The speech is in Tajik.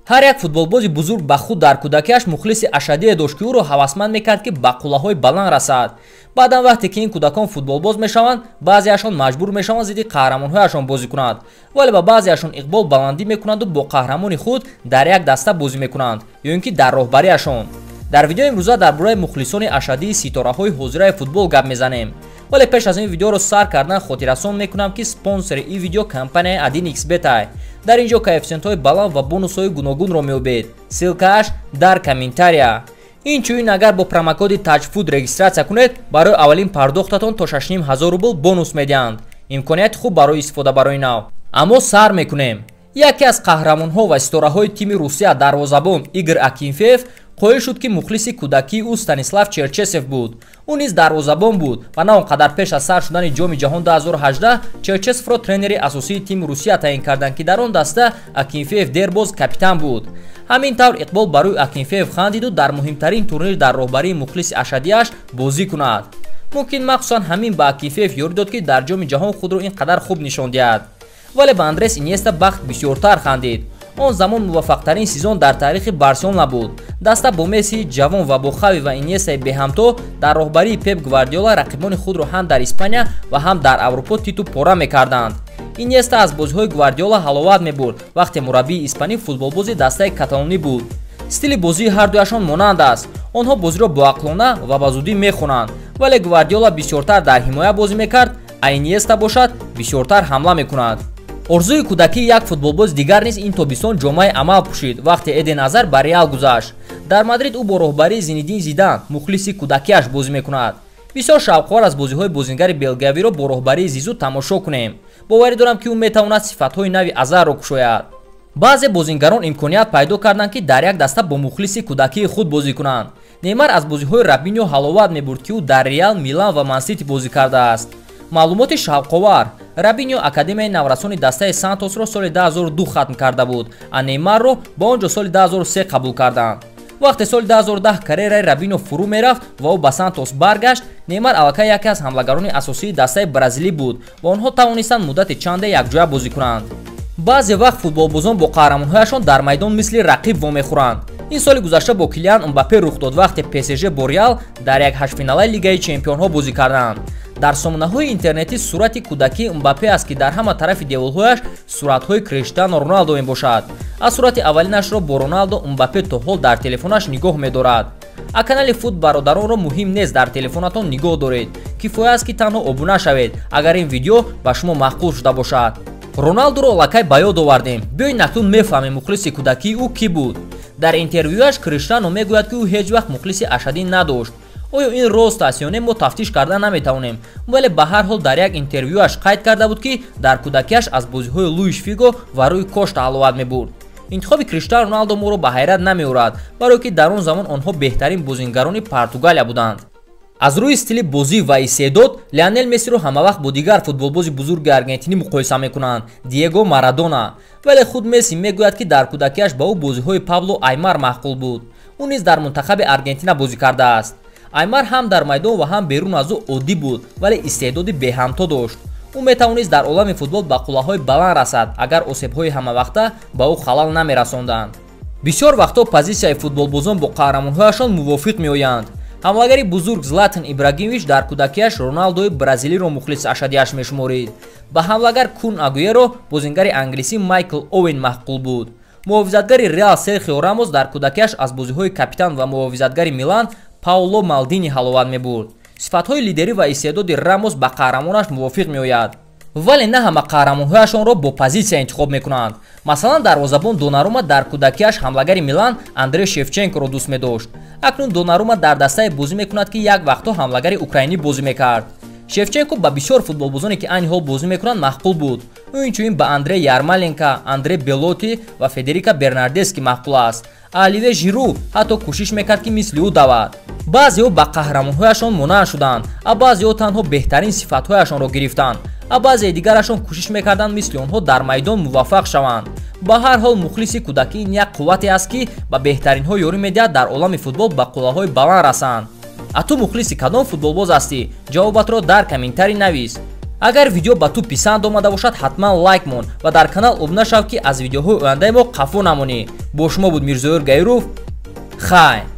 Ҳар як футболбози бузург ба худ дар кӯдакиаш мухлиси ашадие дошт, ки ӯро ҳавасманд мекард, ки ба қуллаҳои баланд расад. Баъдан вақте ки ин кӯдакон футболбоз мешаванд, баъзеашон маҷбур мешаванд зидди қаҳрамонҳояшон бозӣ кунанд, вале ба баъзеашон иқбол баландӣ мекунанду бо қаҳрамони худ дар як даста бозӣ мекунанд ё ин ки дар роҳбариашон. Дар видеои имрӯза дар бораи мухлисони ашадии ситораҳои ҳозираи футбол гап мезанем. Вале пеш аз ин видеоро сар кардан хотиррасон мекунам, ки спонсори ин видео компанияи 1xBet ай. Дар ин ҷо коэффисиентҳои баланд ва бонусҳои гуногунро меёбед. Ссылка аш дар комментария. Инчунин агар бо промокоди TAJFOOT регистрация кунед, барои аввалин пардохтатон то 6500 рубл бонус медиҳанд. Имконияти хуб барои истифода барои нав. Аммо сар мекунем. Яке аз қаҳрамонҳо ва ситораҳои тими Русия, дарвозабон Игор Акинфеев, қоил шуд, ки мухлиси кӯдакии ӯ Станислав Черчесов буд. Ӯ низ дарвозабон буд ва на он қадар пеш аз сар шудани Ҷоми ҷаҳон 2018 Черчесовро тренери асосии тими Русия таъин карданд, ки дар он даста Акинфеев дербоз капитан буд. Ҳамин тавр иқбол барои Акинфеев хандиду дар муҳимтарин турнир дар роҳбарии мухлиси ашадиаш бозӣ кунад. Мумкин, махсусан ҳамин ба Акинфеев ёрӣ дод, ки дар Ҷоми ҷаҳон худро ин қадар хуб нишон диҳад. Вале ба Андрес Иньеста бахт бисёртар хандид. Он замон муваффақтарин сезон дар таърихи Барселона буд. Даста бо Мессии ҷавон ва бо Хави ва Иньестаи беҳамто дар роҳбарии Пеп Гвардиола рақибони худро ҳам дар Испания ва ҳам дар Аврупо титу пора мекарданд. Иньеста аз бозиҳои Гвардиола ҳаловат мебурд, вақте мураббии испанӣ футболбози дастаи каталонӣ буд. Стили бозии ҳардуяшон монанд аст. Онҳо бозиро боақлона ва ба зудӣ мехонанд, вале Гвардиола бисёртар дар ҳимоя бозӣ мекард, а Иньеста бошад, бисёртар ҳамла мекунад. Орзуи кӯдакии як футболбози дигар низ ин тобистон ҷомаи амал пӯшид, вақте Эден Азар ба Реал гузашт. Дар Мадрид ӯ бо роҳбарии Зинедин Зидан, мухлиси кӯдакиаш, бозӣ мекунад. Бисёр шавқовар аз бозиҳои бозингари белгиявиро бо роҳбарии Зизу тамошо кунем. Боварӣ дорам, ки ӯ метавонад сифатҳои нави Азарро кушояд. Баъзе бозингарон имконият пайдо карданд, ки дар як даста бо мухлиси кӯдакии худ бозӣ кунанд. Неймар аз бозиҳои Робиньо ҳаловат мебурд, ки ӯ дар Реал, Милан ва Мансити бозӣ кардааст. Маълумоти шавқовар: Робиньо академияи наврасони дастаи Сантосро соли 2002 хатм карда буд, а Неймарро ба он ҷо соли 2003 қабул карданд. Вақте соли 2010 карьераи Робиньо фурӯ мерафт ва ӯ ба Сантос баргашт, Неймар аллакай яке аз ҳамлагарони асосии дастаи бразилӣ буд ва онҳо тавонистанд муддати чанде якҷоя бозӣ кунанд. Баъзе вақт футболбозон бо қаҳрамонҳояшон дар майдон мисли рақиб вомехӯранд. Ин соли гузашта бо Килиан Мбаппе рух дод, вақте ПСЖ бо Реал дар як ҳаштфиналаи Лигаи чемпионҳо бозӣ карданд. Дар сомонаҳои интернетӣ сурати кӯдакии Мбаппе аст, ки дар ҳама тарафи деволҳояш суратҳои Криштиану Роналдо мебошад. Аз сурати аввалинашро бо Роналдо Мбаппе то ҳол дар телефонаш нигоҳ медорад. А канали Фут бародаронро муҳим нест дар телефонатон нигоҳ доред, кифоя аст, ки танҳо обуна шавед, агар ин видео ба шумо маъқул шуда бошад. Роналдуро аллакай ба ёд овардем. Биёед, акнун мефаҳмем, мухлиси кӯдакии ӯ кӣ буд. Дар интервюяш Криштиану мегӯяд, ки ӯ ҳеҷ вақт мухлиси ашадӣ надошт. Оё ин рост аст ё не, мо тафтиш карда наметавонем, вале ба ҳар ҳол дар як интервюяш қайд карда буд, ки дар кӯдакиаш аз бозиҳои Луиш Фиго ва Рӯи Кошта ҳаловат мебурд. Интихоби Криштиану Роналдо моро ба ҳайрат намеорад, барое ки дар он замон онҳо беҳтарин бозингарони Португалия буданд. Аз рӯи стили бозӣ ва истеъдод Леонел Мессиро ҳамавақт бо дигар футболбози бузурги аргентинӣ муқоиса мекунанд, Диего Марадона. Вале худ Месси мегӯяд, ки дар кӯдакиаш ба ӯ бозиҳои Пабло Аймар маъқул буд. Ӯ низ дар мунтахаби Аргентина бозӣ кардааст. Аймар ҳам дар майдон ва ҳам берун аз ӯ оддӣ буд, вале истеъдоди беҳамто дошт. Ӯ метавонист дар олами футбол ба қуллаҳои баланд расад, агар осебҳои ҳамавақта ба ӯ халал намерасонданд. Бисёр вақтҳо позитсияи футболбозон бо қаҳрамонҳояшон мувофиқ меоянд. Ҳамлагари бузург Златан Ибрагимович дар кӯдакиаш Роналдои бразилиро мухлиси ашадиаш мешуморид. Ба ҳамлагар Кун Агуеро бозингари англисӣ Майкл Оуэн маъқул буд. Муҳофизатгари Реал Серхио Рамос дар кӯдакиаш аз бозиҳои капитан ва муҳофизатгари Милан Паоло Малдини ҳаловат мебурд. Сифатҳои лидерӣ ва истеъдоди Рамос ба қаҳрамонаш мувофиқ меояд. Вале на ҳама қаҳрамонҳояшонро бо позитсия интихоб мекунанд. Масалан, дарвозабон Донарума дар кӯдакиаш ҳамлагари Милан Андрей Шевченкоро дӯст медошт. Акнун Донарума дар дастае бозӣ мекунад, ки як вақтҳо ҳамлагари украинӣ бозӣ мекард. Шевченко ба бисёр футболбозоне, ки айни ҳол бозӣ мекунанд, маъқул буд. Ӯ инчунин ба Андрей Ярмоленко, Андрей Белоти ва Федерико Бернардески маъқул аст. Оливье Жиру ҳатто кӯшиш мекард, ки мисли ӯ давад. Баъзеҳо ба қаҳрамонҳояшон монанд шуданд, а баъзеҳо танҳо беҳтарин сифатҳояшонро гирифтанд, а баъзеи дигарашон кӯшиш мекарданд мисли онҳо дар майдон муваффақ шаванд. Ба ҳар ҳол, мухлиси кӯдакӣ ин як қуввате аст, ки ба беҳтаринҳо ёрӣ медиҳад дар олами футбол ба қуллаҳои баланд расанд. А ту мухлиси кадом футболбоз ҳастӣ? Ҷавобатро дар комментарий навис. Агар видео ба ту писанд омада бошад, ҳатман лайк мон ва дар канал обуна шав, ки аз видеоҳои ояндаи мо қафо намонӣ. Бо шумо буд Мирзоёр Гаиров. Хайр.